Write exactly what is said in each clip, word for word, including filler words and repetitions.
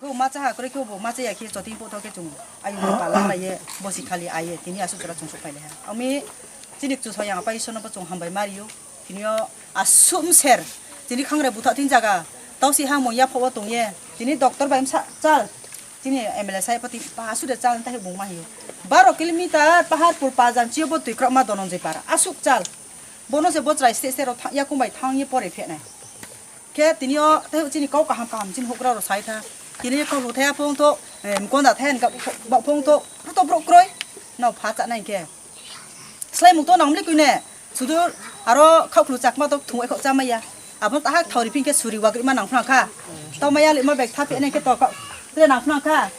Bo macha ha kwrwi khe bo macha ya khe choting po thok khe chung ayung pala lai ye bosi khali aye tini asuk jora chung sok phai le ha. Ami chini chu soyang pai sono bo chung hambai mario. Tini o asum ser tini khangre butha tin jaga tausi ha mo ya pho tong ye tini doctor bai msa chal tini M L A sai pati pa su de chal ta he bung ma hiyo. Baro kilometer pahar pur pa jan chiyo bo twi krok ma donon je para asuk chal. Bono se bo chrai state state ro thang ya kumbai thang ye pore phe nai. Khe tini o tei chini kok kaham kaham chini hukra ro sai tha. Tini kok lu thaya phung to, em, konda thaya ka ba phung to, to bro kroi. No pha cha nai khe. Slai mung to nang mli kuine. Sudur aro khok lu chakma to thung khok cha maya. Abo ta hak thori phin khe suri wagri ma nang phang kha. To maya li ma bek tha phe nai khe to ka. Tre nang phang kha.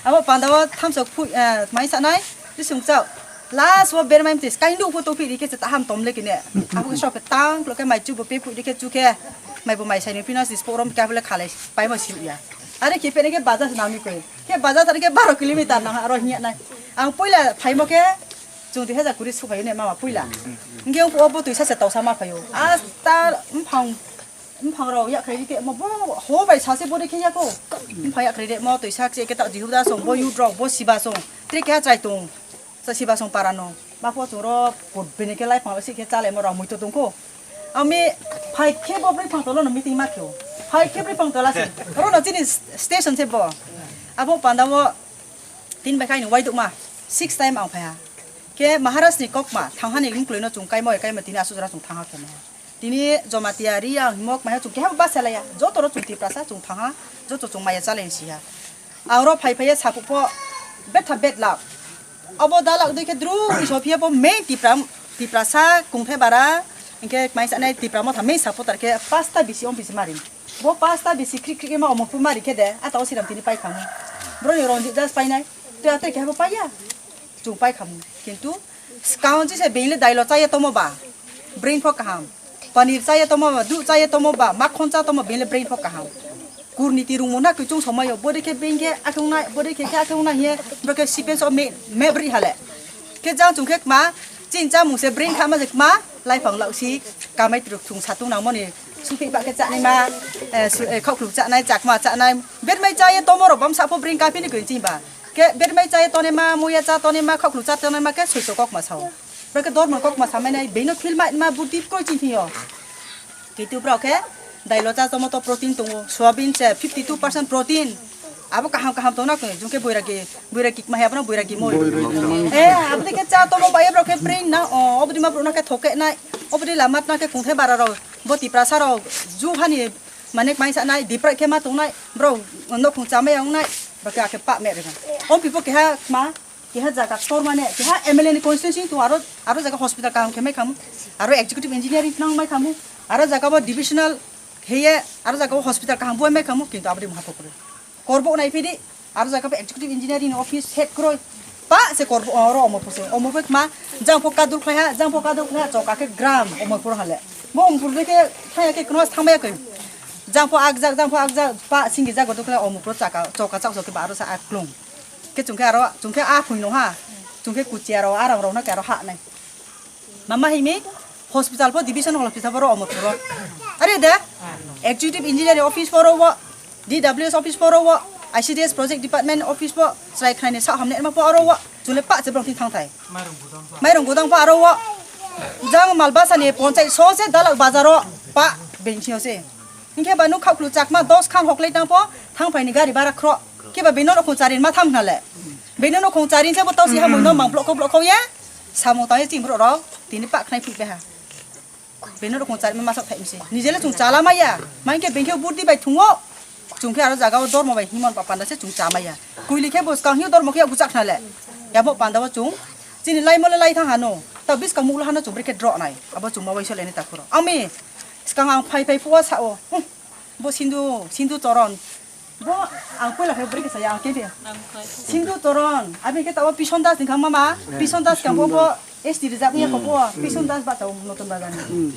Abo panda o thamsok phu, eh, mai sa nai. Bisung chao. Last o bermai mtis kaindu pho tophi ri khe se taham tom le kine. Abo khe sok khe tang klo khe mai chu bo pe phui ri khe chu khe. Mai bo mai sai ni pina sis porom khe abo le khalai pai bo sim ya. Are khe pe ne khe bajar se nang ni koi. Khe bajar thani khe baro kilometer nang aro hinya nai. Ang poila phai mo khe chung dui hajar kuri su phai ne mama poila. Nge o bo tui sa se tau sa ma phai o. Asta mphang Mphang rok yak khairi khe mo bo ho bai sa se bo de khe yako. Mphang yak khairi de mo twi sak se ke ta jihuda song bo yut rok bo siba song. Tre khe chai tung. Sa siba song para no. Ma pho chung ro put bini khe lai phang si khe chale mo rok mui to tung ko. Ami phai khe bo bri phang tolo no meeting ma kyo. Phai khe bri phang tola se. Ro no chini station se bo. Abo panda bo tin bai khai ni wai duk ma. Six time ang phai ha. Ke Maharaj ni kok ma thang ha ni mkloi no chung kai mo kai ma tini asu jora chung thang ha khe mo. Tini Jamatia, Riang, Himok, maya chung keha basa laya. Joto ro chung Tiprasa chung thangha, joto chung maya chalai siha. Ang ro phai phai sapu po betha bet lak. Abo dalak dui khe dru ni Sophia po main Tipra, Tiprasa kungthe bara. Hingke mai sanai Tipra mo tha main supporter khe pasta bisi om bisi mari. Bo pasta bisi krik krik ma omo pu mari khe de. Ata o siram tini pai khamu. Bro ni Ranjit das pai nai. Tu ate khe bo pai ya. Chung pai khamu. Kintu Swkang jisa bini le dailo chaya tomo ba, brain pho kaham. Paneer chaya tomo ba, dudh chaya tomo ba, makhon cha tomo bini le brain pho kaham. Kurniti rungmo na kuchung somayo, bode khe bini khe akhung nai, bode khe khe akhung nai hiye, bro khe sipes o me, me bri hale. Khe jang chung khe kma, chin cha mung se brain kha ma je kma, lai phang lau si, kamai truk thung satung nang moni, supi ba khe cha nai ma, eh, su, eh, khok khuk cha nai, chakma cha nai, bet mai chaya tomo ro bam sa pho brain ka phini koi chin ba. Khe bet mai chaya tone ma, muya cha tone ma, khok khuk cha tone ma, khe soi to kok ma sao. Bwkhe dormo kok ma samai nai, bino feel mai ma budhi koi ching thio. Kitu bro khe dailo cha tomo to protein tongo, soyabin se fifty two percent protein. Abo kaham kaham tona khe, jungke boiragi, boiragi ma he abono boiragi moi. Eh, abo de khe cha tomo bai bro khe brain na, o, obdi ma bro na khe thoke nai, obdi lamat na khe kungthe bara ro, bo Tiprasa ro, ju hani manik mai sa nai, dipra khe ma tong nai, bro, no khung cha mai ang nai, bwkhe akhe pa me re. Om pipo khe ha ma, Keha jaga tor mane, keha M L A ni constituency tu aro, aro jaga hospital kaham khe mai khamu, aro executive engineering nang mai khamu, aro jaga bo divisional heye, aro jaga bo hospital kaham bo mai khamu, kintu abadi maha pokro. Korbo nai phidi, aro jaga bo executive engineering office head kroi, pa se korbo oro omo pose, omo pek ma, jang pho kadul khlai ha, jang pho kadul khlai ha, choka khe gram omo pur hale. Bo omo pur de khe thaya khe kno thang mai khe. Jang pho ak jak, jang pho ak jak, pa singi jago dukla omo pur chaka, choka chak chok khe ba aro sa aklung. Khe chwng khe aro, chwng khe a phwino ha, chwng khe kuchia rok, a rang rok no khe aro ha nai. Mama himi hospital pho, division hospital pho ro omo puro. Are de, executive engineer office pho ro wo, D W S office pho ro wo, I C D S project department office pho, chwrai khnai ni sa hamne ma pho aro wo, chwng le pa che brong thing thang thai. Mairung gudang pho aro wo, jang malbasa ni ponchai so se dalak bazar o pa bengsi o se. Hinkhe ba nuk khaklu chakma dos khan hoklai tang pho, thang phai ni gari bara khro. Khe ba bini no khung charin ma thang hna le. Bini no khung charin se bo tau si ha mui no mang blok kho blok kho ye. Samung tang ye ching bro rok, tini pa khnai phi beha. Bini no khung charin ma sak thai mse. Nije le chung chala ma ya. Main khe bengkhe burdi bai thungo. Chung khe aro jaga o dormo bai himon pa panda se chung cha ma ya. Kuili khe bo skang hi dormo khe buchak hna le. Ya bo panda bo chung. Chini lai mo le lai thang hano. Tau bis ka muk la hano chung bre khe dro nai. Abo chung ma bai so le ni ta khuro. Ami skang ang phai phai phuwa sa o. Hmm. Bo Sindhu, Sindhu Choron. Bo ang poila khe bwrwi khe saya ang khe de. Sindhu Choron. Abi khe tabo Pison Das ni khang mama. Pison Das kang bo S T rijak ya ko bo. Pison Das ba tabo Notun Bazar ni.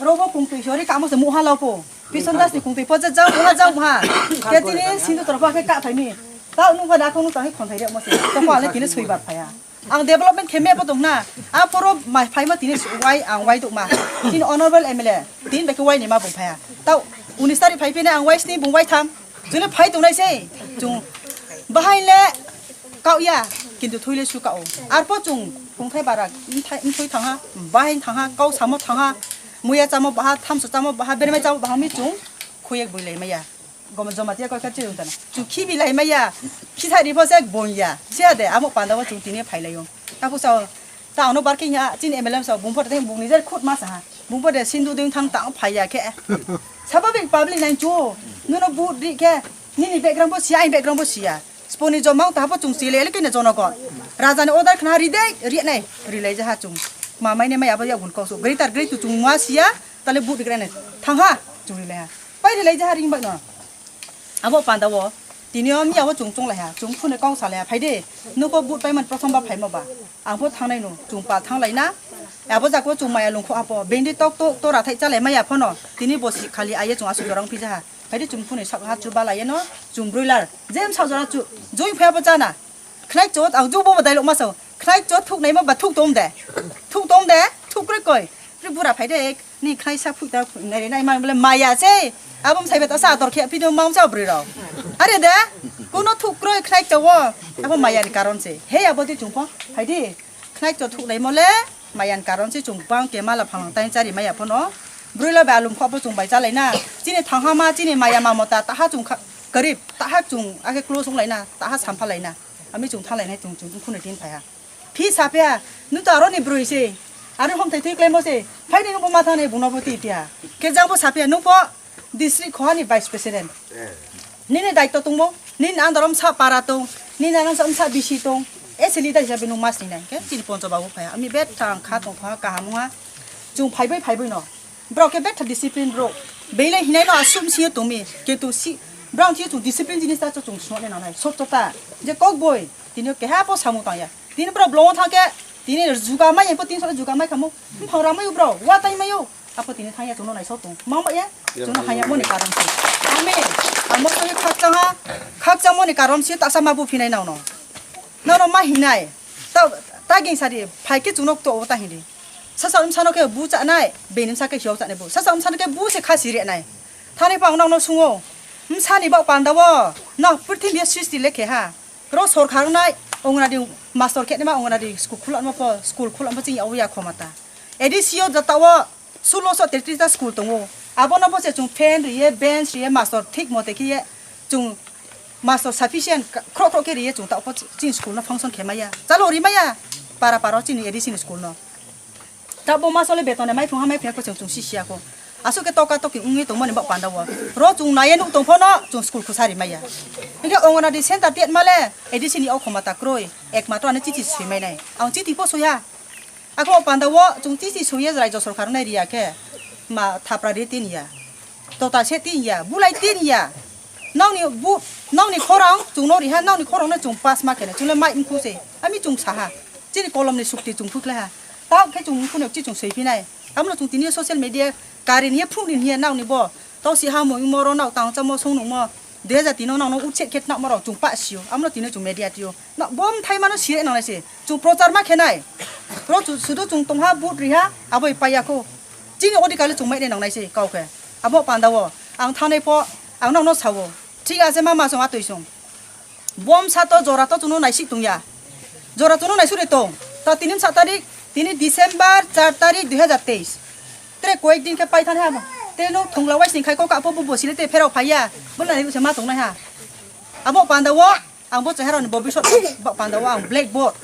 Ro bo kung twi sori kamo se muha lau po. Pison Das ni kung twi po ja jang muha jang muha. Khe tini Sindhu Choron bo khe ka thai ni. Tao nung ba da ko nung tang khon thai re mo se. To ko ale tini sui ba phaya. Ang development khe me bo tong na. A poro mai phai ma tini wai ang wai duk ma. Tini honorable M L A. Tini bai khe wai ni ma bung phaya. Tau unis tarik phai phine ang wai sni bung wai tham. Chwle phai tongnai se, chung bahai le kau ya, kintu thwi le su kau. Arpho chung kungthai bara, mthai, mthwi thangha, bahai thangha, kau samo thangha, muya chamo baha, thamso chamo baha, bermai chamo baha mi chung khuyek bui lai maya. Gom joma tiya koi kha chirung tana. Chu khibi lai maya. Khisa ri pho se bon ya. Sia de amo panda wo chung tini phai lai yo. Ta phu sa ta ano bar khe ya chin M L A sa bung pho de bung ni jer khut ma sa ha. Bung pho de sindu ding thang ta phai ya khe. Sababik public nai chu. Nuno bu ri khe. Nini background bo sia, ai background bo sia. Sponi joma ta pho chung chile le kene jono ko. Raja ni order khna ri dei, ri nai. Ri lai ja ha chung. Ma mai ne maya bo ya gun ko so. Greater great chung ma sia. Tale bu ri kre nai. Thang ha. Chung ri lai ha. Pai ri lai ja ha ring bai no. Abo panda wo, tini o miya wo chung chung lai ha, chung phone kong sa lai ha, phai de, nuko but pai man prothom ba phai ma ba, ang pho thang nai no, chung pa thang lai na, abo jako chung maya lung kho apo, bendi tok tok to rathai cha lai maya pho no, tini bo si khali aye chung asu dorang phi ja ha, phai de chung phone sak ha chu ba lai no, chung broiler, jem sa jora chu, joi phai abo cha na, khnai chot, ang ju bo bo dai lok ma sao, khnai chot thuk nai ma ba thuk tom de, thuk tom de, thuk kre koi, pri bura phai de, Ni khnai sa phuita nai nai mang bole maya se. Abo msai beta sa ator khe phi do mang sa bri rok. Are de. Kuno thuk kroi khnai chawo. Abo maya ni karon se. He abo di chung pho. Hai di. Khnai cho thuk nai mole. Maya ni karon se chung bang ke mala phalang tai chari maya pho no. Brui lo ba alum kho bo chung bai cha lai na. Chini thang ha ma chini maya ma mota ta ha chung kha. Karib ta ha chung ake close ong lai na. Ta ha sampha lai na. Ami chung tha lai nai chung chung khune tin phai ha. Phi sapya, nung to aroni broi se, aro hom thai thai klaimo se, phaini nungbo ma thani bungno bo ti tiya. Khe jang bo sapya, nungbo district khohani vice president. Nini daitto tongmo, nini andorom sa para tong, nini andorom sa bisi tong, ese leader hisabe nung mas ni nai, khe chini poncho babu phaya. Ami bet thang kha tong kha kaham wngha, chung phaibai phaibai no. Borok khe betha discipline borok. Belai hinai no aswk sio tongmi. Kintu si borok thio chung discipline jinis ta chung swnam nai. Sotto ta. Je kok boi. Tini keha po samu tang ya. Tini borok blongo thang khe tini juga mai po tini sala juga mai khamu. Phang ramai borok. Wa tai mayo. Apo tini thang ya chung no nai sok tong. Mang ba ya. Chung no haya moni karon si. Ami. Amo to khakchang ha. Khakchang moni karon si ta sama bu phinai nau no. Nau no ma hinai. Ta ta ging sari. Phai khe chung no to ta hindi. Sasa wmsano khe bu chanai, bini wmsa khe hiyo chanai bu. Sasa wmsano khe bu se kha siri nai. Thani pang nang no sungo. Wmsani bak panda wo. No purthimbi sristi lekhe ha. Ro sorkar nai ongnadi master khe ma ongnadi school khulak ma po, school khulak ma ching ya khomata. A D C o jata wo sulo so tetris ta school tongo. Abono bo se chung fan riye, bench riye, master thik mote khe ye chung master sufficient khro khro khe riye chung ta po ching school no function khe maya. Chalo ri maya. Para para chini A D C ni school no. Tabuk ma sole beton mai phung ha mai phung ko chwng chwng si siya ko. Aswk khe toka toki wngwi tongmani bak panda o. Ro chwng naiya nuk tong phano chwng school khosari maya. Hinkhe Anganwadi center tiat male A D C ni o khoma ta kroi. Ekmatro ani chichi swi mai nai. Ang chithi po soya. Ako panda o chwng chichi soya Rajya Sarkar nai riya khe ma thapra ri tin ya. Tota se tin ya, bulai tin ya. Nokni bu, nokni khorang chwngno riha, nokni khorangno chwng pass ma khe nai. Chwngno mai mkhu se. Ami chwng saha. Chini kolomni sukti chwng phuklai ha. Tao khe chwng mkhu no chi chwng soi phinai. Amno chwng tini social media kari ni phung ni hiya nokni bo. Tao si ha mo imo ro nok tang chamo song nungmo. Dui hajar tino nokno utse khe nokmo rok chwng pa sio. Amno tini chwng media tio. No, bom thai mano sire nang se. Chwng prochar ma khe nai. Ro chu sudu chwng tong ha but riha aboi paiya kho. Chini odikale chwng mai nang nai se kau khe. Abo panda o ang thanai pho ang nokno sawo. Thik ase mama song atwi song. Bom sa to jora to chwngno naisik tong ya. Jora chwngno naisuk re tong. Ta tini sa tarik, tini December char tarik dui hajar teis. Tre koyek din khe pai thani ha. Tre no thongla wai sing khai ko ka po bo bosile te pherok phaiya. Bo nai se ma tong nai ha. Abo panda o ang bo chehara ni bobisot ba panda o ang blackboard.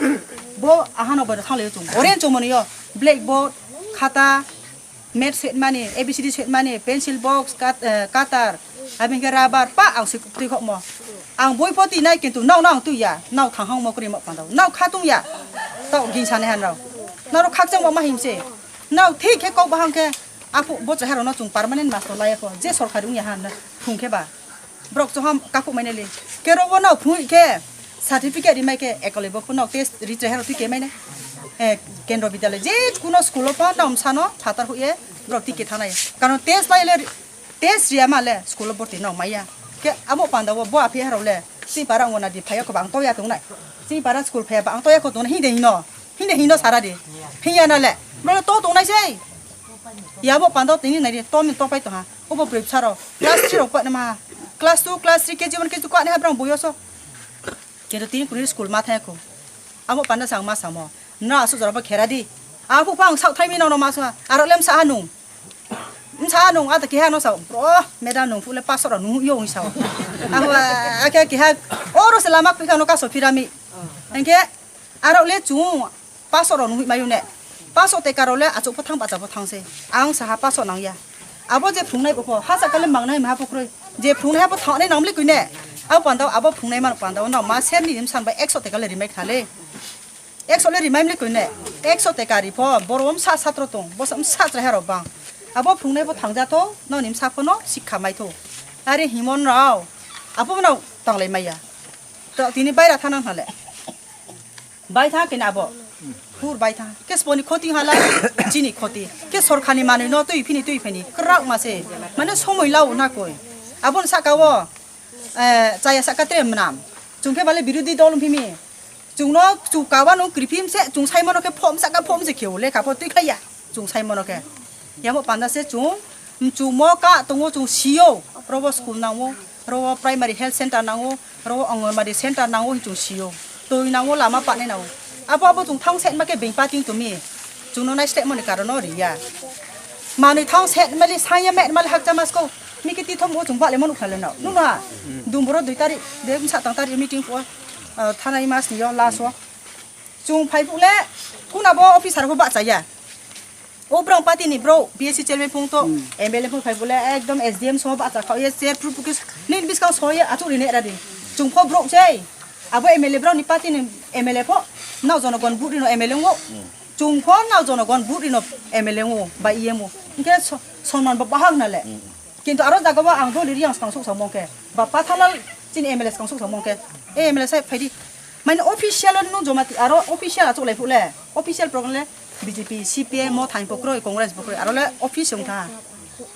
Bo ahano bo thang le chung. Orange chumani yo. Blackboard, khata, Map soi mani, A B C D soi mani, pencil box, cut-, eh, cutter, abini khe rubber, pa ang soi twi khokmo. Ang boi pho twi nai, kintu nokno ang twi ya, nok thang hangmo kwrwi ma panda o. Nok kha tung ya, tok ging sanai han rok. Norok khakchang bo ma him se. Nok thik khe kok baham khe, aphuk bo chehara no chwng permanent master lai ya kho, je sorkari wng ya han thung khe ba. Borok chwng ham kakhuk mai nai le. Kero bo no phunui khe certificate ri mai khe ekole bo phano test ri chehero twi khe mai nai. Eh, kendro bidyaloi je kuno school o phano msano phatar huye borok twi khe thanai. Karon test lai le, test riya ma le school o borti no maya. Khe amo panda o bo aphi haro le si para Anganwadi phaiya kho ba ang toya tongnai. Si para school phaiya ba ang toya kho tongnai hinde hino. Hinde hino sara di. Hiya na le. Bro to tongnai sei. Yabo panda o tini nai di. To min to pai to ha. Obo broi bwsarok class three rok painama. Class two, class three, K G one, K G two kani habrang boyo so. Kintu tini kuri school ma thaya ko. Amo panda sang ma samo. Na asu jora ba khera di. Apu pang sak thai mi no ma sa. Aro lem sa hanung. Msa nung ata keha no sao, bro, madam nung phule pasok rok nung yo sa. Ako ake keha oro se lama pika no kaso phirami. Engke aro le chung pasok rok nung mayu ne. Pasok te karo le achuk pothang bacha pothang se. Ang saha pasok nang ya. Abo je phungnai bo pho, ha sakale mangnai ma pho kroi. Je phungnai ha pho thangnai nang le koi ne. Abo pandao, abo phungnai man pandao no ma ser ni nim san ba ekso te kale rimai khale. Ekso le rimai mli koine, ekso te kari pho, boro msa satro tong, bosa msa chrai haro bang. Abo phungnai bo thangja tho, noni msa pho no sikha mai tho. Are himon rao, abo no tanglai maya. To tini baira thana hale. Bai tha kina abo. Pur bai tha. Ke sponi khoti hala, chini khoti. Ke sorkhani manui no tui phini tui phini. Krak ma se. Mane somoi lau na koi. Abon saka wo. Eh, chaya saka tre mnam. Chungkhe bale birodhi dol phimi. Chungno chu kawa no kripim se, chung sai mono khe phom saka phom se kheo lekha pho twi khaiya. Chung sai mono khe. Yamo panda se chung, chung mo ka tongo chung sio. Robo school nango, robo primary health center nango, robo anganwadi center nango chung sio. Twi nango lama pane nango. Abo abo chung thang se ma khe beng pating tumi. Chungno nai sle moni karono riya. Manwi thang set mali sanya met mali hakcha masko. Miki ti thom o chung bale manu khale no. Nuna. Dumboro dui tarik de sa tang tarik meeting ko. Thanai mas ni yo last o. Chung phai pule kuna bo officer bo bacha ya. O brong party ni bro B S C chairman phung to M L A phung phai pule ekdom S D M so bacha khao ye chair pru pukis nin biskang so ye achu ri ne ra di. Chung pho bro chei. Abo M L A bro ni party ni M L A pho. Nao jonogon buri no M L A ngo. Chung pho nao jonogon buri no M L A ngo ba E M o. Hingke so-, sonman bo bahag na le. Kintu aro jaga bo ang doli riyang skang sok samong ke. Ba pathalal chini M L A skang sok samong ke. E M L A sai phaidi. Mane official no joma ti aro official achuk lai phule. Official program le B J P, C P I mo thain pokroi, Congress pokroi. Aro le office ong tha.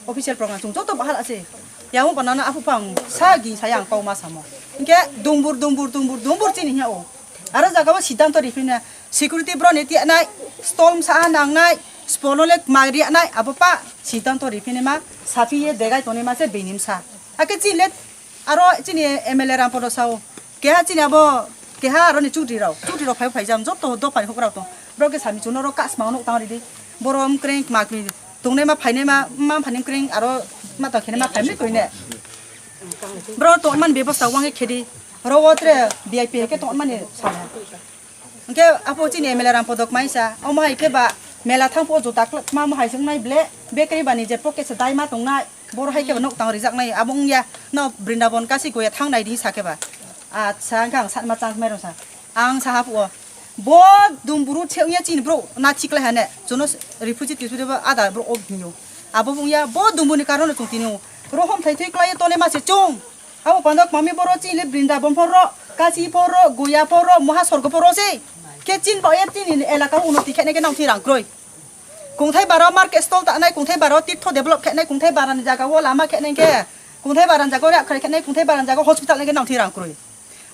Official program chung joto bahal ase. Yang banana apu pang sa gi sayang kau ma samo. Hingke dumbur, dumbur, dumbur, dumbur chini hiya o. Aro jaga bo siddhanto rifina. Security bro ni tiya nai, storm sa nangnai, spono le magri nai, abo pa siddhanto rifini ma, sapi ye degai toni ma se benim sa. Ake chini le, aro chini M L A Rampodo sao, keha chini abo, keha aro ni chudri rao, chudri rao phai phai jam, joto do phai hok rao to. Bro ke sami chuno ro kas ma nuk tang ridi, boro mkreng ma kri, tongnai ma phainai ma, ma phanim kreng, aro ma to khene ma phaimli koine. Bro to man bebosta wang khedi, ro wotre V I P ke to man ni sama. Hingke apo chini M L A Rampodo kmaisa, omo hai khe ba mela thangphuo juta klwkma mo hai se wngnai ble, bekri ba ni je pocket se daima tongnai, boro hai khe ba nok tang rijaknai, abo wngya, no Brindaban kasi goya thangnai di sa khe ba. Acha, hingke ang sanma chang mai rw sa. Ang saha phuo, bo dumburu the wngya chini bro, na thiklai hane, chuno refugee tisuri bo ada bro o hinyo. Abo wngya, bo dumbuni karon chung tini o, rohom thai thui klai tone ma se chung. Abo pandok mami boro chini Brindaban phoro, Kasi phoro, Goya phoro, Moha Sorgo phoro se. Khe chin ba ya chini elaka uno ti khene ke nang thi rang kroi. Kungthai bara market stall ta nai, kungthai bara tirtho develop khene, kungthai bara ni jaga o lama khene ke, kungthai bara ni jaga o rak khare khene, kungthai bara ni jaga o hospital ke nang thi rang kroi.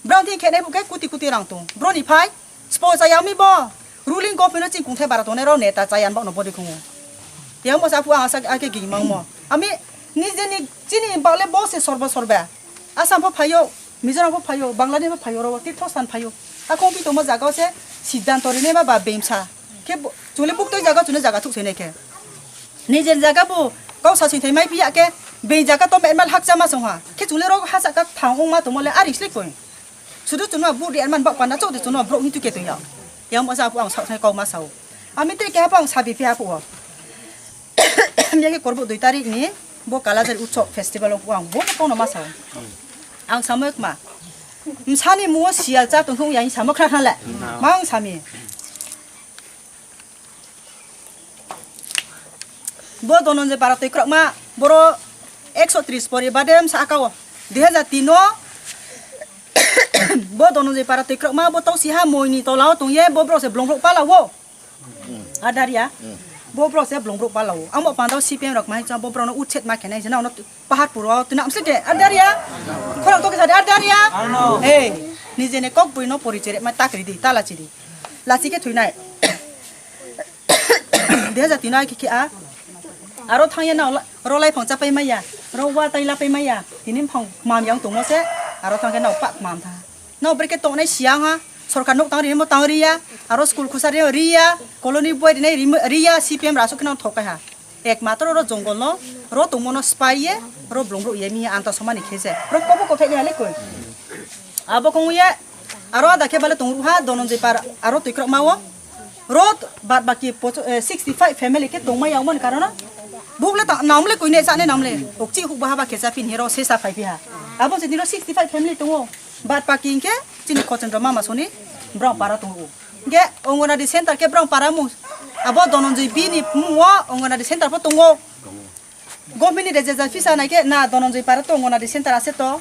Brang thi khene bu ke kuti kuti rang tung. Bro ni phai, spo sa yami bo. Ruling government o ching kungthai bara tongnai rok neta chayan bokno body khungo. Yang bo sa phu ang asa ake gini mangmo. Ami nije ni chini bagle bo se sorba sorba. Assam pho phaio, Mizoram pho phaio, Bangladesh pho phaio, rok tirtho san phaio. Akong pi tongma jaga se siddhanto rinai ma ba bemsa. Khe bo-, chule buktoi jaga chule jaga thuk senai khe. Nije jaga bo kau sa sing thai mai piya khe be jaga to mermal hakcha ma songha. Khe chule rok hasa ka thang ong ma tongmo le ari slik koi. Sudu chunma bu di man bak panda chok de chunma bro hitu ke to ya. Yang masa apu ang sa thai kau ma sao. Ami te ke hapang sabi pi apu. Ami ke korbo dui tarik ni bo Kalajari Utsav festival o ang bo ko no ma sao. Ang samok ma. Msani muo sial cha tong thung yang samok khra khra le. Mang sami. Bo Dhananjay Bara twi kwrwkma, boro ekso tris pori bade msa aka o. Dui hajar tin o bo Dhananjay Bara twi kwrwkma, bo tausi ha moi ni tola o tong ye, bo bro se blong blok pala o. Adaria. Bo bro se blong blok pala o. Amo pandao C P M rok mai cha bo bro no utset ma khenai jena ono Paharpur o tuna amse de, ar daria? Khorang to kisa de, ar daria? Hey, nije ne kok bui no pori chere ma takri di, tala chiri. Lachi ke thuinai. Dui hajar tin ai kiki a. Aro thangya na ola, ro lai phang chapai maya. Ro wa tai lapai maya, tini phang mam yang tongmo se, aro thang khe nao pak mam tha. Nao brekhe tongnai siyang ha, sorkar nok tang ri mo tang ri ya, aro school khusa ri ri ya, colony boy ri nai ri mo- ri ya, C P M rasuk khe nao thok kai ha. Ek matro ro jongol no, ro tongmo no spy ye, ro blong ro ye mi anta somani khe se. Ro kobo kothai ni hale koi. Abo kong ye, aro ada khe bale tong ru ha, Dononjoi par, aro twi krok ma o. Rot bad baki pocho- eh, sixty five family khe tongma yang mani karon. Buk le ta- nam le koi ne sa ne nam le. Ok chi hu ba ha ba khe sa phin hero se sa phai phi ha. Abo se dino sixty five family tongo. Bad baki hingkhe chini Khochendra mama soni Brahmpara tongo. Hingkhe Anganwadi center khe Brahmpara mung. Abo Dononjoi bini mung o Anganwadi center pho tongo. Government ni rejejak pisa nai khe na Dononjoi para to Anganwadi center ase to.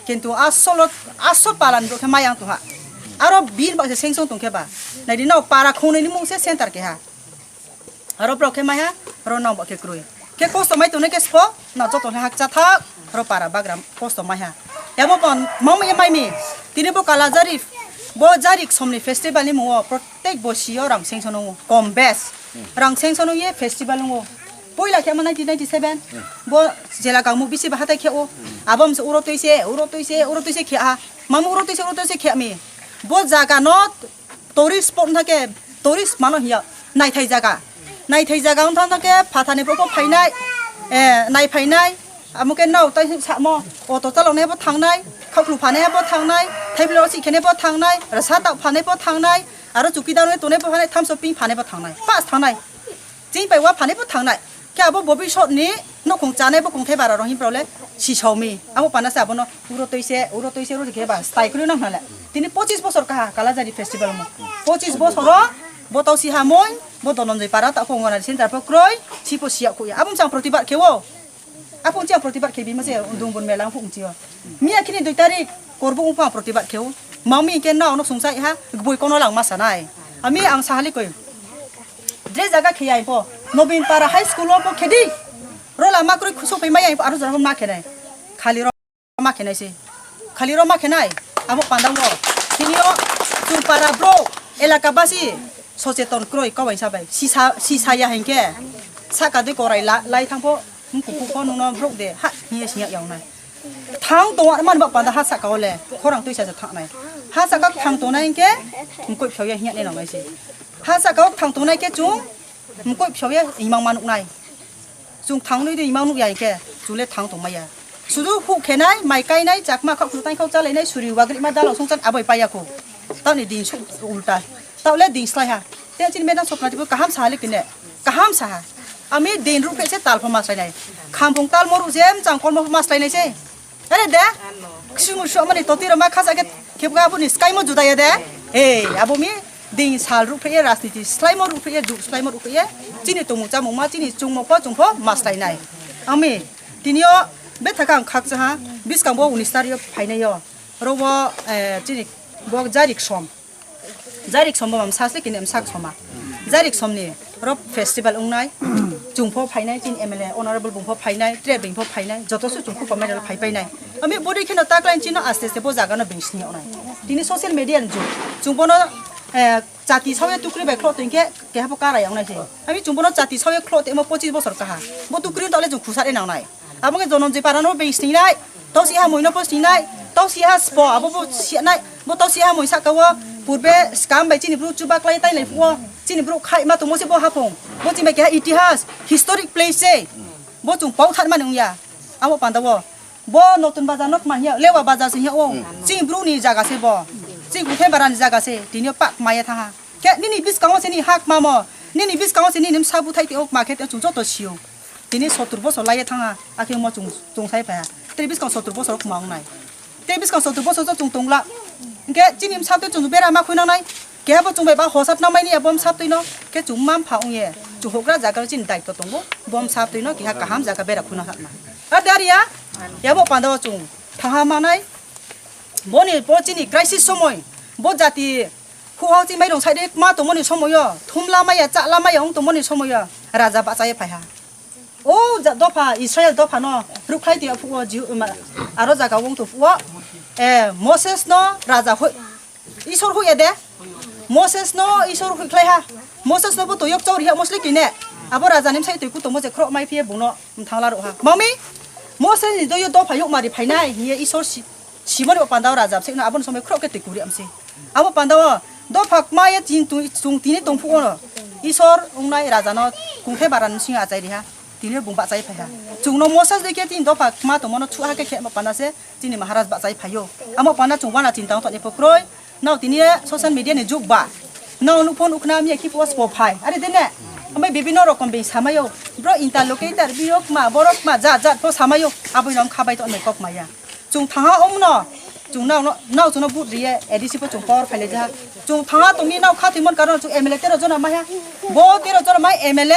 Kintu asolo aso palan bo khe mayang tongha. Aro bin ba se sengsong tongkhe ba. Naidi no para khongnwi ni mung se center keha. Aro borok khe maiha, aro nang bo khe kwrwi. Khe kosto mai tongnai khe spo, na joto khe hakcha thak, aro para bagram kosto maiha. Yabo pon mama ye maimi. Tini bo Kalajari, bo Jarik somni festival ni mungo protek bo sio rang sengsono mungo. Kom bes. Rang sengsono ye festival mungo. Poila khe ama nineteen ninety-seven. Bo jela kangmu bisi ba hatai khe o. Abo mse uro tuise, uro tuise, uro tuise khe a. Mamu uro tuise, uro tuise khe mi. Bo jaga no tourist spot wngkha khe, tourist mano hiya, naithai jaga. Naithai jaga wngkha khe phathani bo phainai, eh, nai phainai, amo khe nao tai samo, auto chaloknai bo thangnai, khaklu phanai bo thangnai, thaiblo si khenai bo thangnai, rasa tak phanai bo thangnai, aro chuki dawnai tonai bo phanai, thamso ping phanai bo thangnai, pas thangnai. Chini pai wa phani bo thangnai. Khe abo bobisot ni nokhung chanai bo kungthai bara rohim prole sisaumi. Abo pana se abono uro toise, uro toise, uro khe ba stai kri nang hnale. Tini pochis bosor kaha Kalajari festival mo. Pochis bosor o bo tau si hamoi, bo Dononjoi para ta ko ngona center po kroi, sipo siya kuya. Abo mchang protibad khe o. Aphung chiya protibad khe bima se undung bun melang phung chiyo. Miya khini dui tarik korbo ungpa protibad kheo. Mami ke na ono sungsai ha, boi kono lang masa nai. Ami ang sahali koi. Dre jaga kheyai po. Nobin para high school o po khedi. Rola makroi khusuk pai mayai po aro jora ma khenai. Khali ro ma khenai se. Khali ro ma khenai. Abo pandang o. Kini o chung para bro. Elaka basi. Socheton kroi kawaisa bai. Sisa, sisa ya hingke. Saka de korai la, lai thangpo. Mkukuk po nungno brok de. Ha, hiya siya yawnai. Thang tongma man ba panda ha saka o le. Khorang tuisa se thangnai. Ha saka thang tongnai hingke. Mkoi phyo ya hiya ne nongnai se. Ha saka o thang tongnai ke chung. Mkoi phyo ya imang manuk nai. Chung thang nui de imang nuk ya hingke. Chule thang tongma ya. Sudu hu khenai, mai kainai, chakma khak khutang khau chalainai, suri wagri ma dalo songchan aboi paya ko. Tao ni din su ulta. Tao le din slai ha. Te chini madam Sopna tibo kaham sa hali kine. Kaham sa ha. Ami din rup se tal pho maslai nai. Khampung tal mo ru jem chang kol mo maslai nai se. Are de. Ksumur so mani toti roma khasa ke khebga abo ni sky mo juda ya de. Ei, abo mi din sal rup ye rajniti slai mo rup ye ju slai mo rup ye. Chini tumu chamu ma chini chungmo pho chung pho maslai nai. Ami Tinio bethakha ang khakcha ha, biskang bo unis tario phainai o. Oro bo, eh, chini bo Jarik som. Jarik som bo mam sasle kini msak soma. Jarik som ni oro festival wngnai. Chung pho phainai, chini M L A honorable bung pho phainai, tre bing pho phainai, joto se chung pho pamai phai painai. Ami bodi kheno taklain chino aste aste bo jaga no bing sini onai. Tini social media ni jug. Chung bono, eh, chati sawi tukri bai khlo tongke keha bo karai onai se. Ami chung bono chati sawi khlo temo pochis bosor kaha. Bo tukri tole chung khusar e nangnai. Abo khe Jononjoi para no beng singnai, tausi ha moino po singnai, tausi ha spo abo bo singnai, bo tausi ha moi saka o purbe scam bai chini bru chuba klai tai lai phuo, chini bru khai ma tongmo se bo hapung, bo chini bai keha itihas, historic place se, bo chung pau than mani wngya, abo panda o, bo Notun Bazar no kma hiya, Lewa Bazar se hiya o, chini bru ni jaga se bo, chini Kuthe Bara ni jaga se, tini o pak maya thaha, khe nini biskango se ni hak mamo, nini biskango se nini msa buthai te o kma khe te chung joto sio. Tini sotur bosor laiye thangha, akhe mo chung, chung sai phaiha. Tei biskang sotur bosor khuma wngnai. Tei biskang sotur bosor chung tongla. Hingke chini msatwi chung bera ma khuinangnai. Keha bo chung bai ba hosat nangmani ya bom satwi no. Ke chung mam pha wngye. Chung hokra jaga chini daitw tongo. Bom satwi no keha kaham jaga bera khuina hakna. A daria. Yabo panda o chung thangha manai. Boni bo chini crisis somoi. Bo jati Khuhao chi mairung side ma tongmani somoyo, thumla maya, chahla maya wng tongmani somoyo, raja bachaye phaiha. O ja-, dopha, Israel dopha no rukhlai tongya phuo, Jihu-, ma-, aro jaga wng tong phuo, eh, Moses no raja hui, Isor hui ede, Moses no Isor hui khlaiha, Moses no bo toyok chau riha mosle kine, abo raja ni bwsai twi kutomo je khro mai phiye bungno thangla rukha. Mami, Moses ni doyo dopha yokmari phainai hiye Isor si-, simoni bo pandao raja se no aboni somoi khorok khe twi kuri amse. Abo pandao dopha kma ya tin tu-, chung tini tongphuko no Isor ongnai raja no kungthai bara ni singa achai riha. Tini bung bachai phaiha. Chung no Moses doi khe tin dopha kma tongmo no chuha khe khe amo panda se chini Maharaj bachai phaio. Amo panda chung wana chinta wng toni pho kroi. Nao tini social media ni jug ba. Nao nuk phone ukna mi ki post po phai. Are dene. Amai bibino rokom be samayo. Bro interlocutor biro kma borok kma jat jat pho samayo. Aboi nom khabai to ne kok maya. Chung thanga omno. Chung nao no, nao chung no but riye A D C pho chung power phai leja. Chung thanga tongni nao kha thimon karon chung M L A tero jona maya. Bo tero jona mai M L A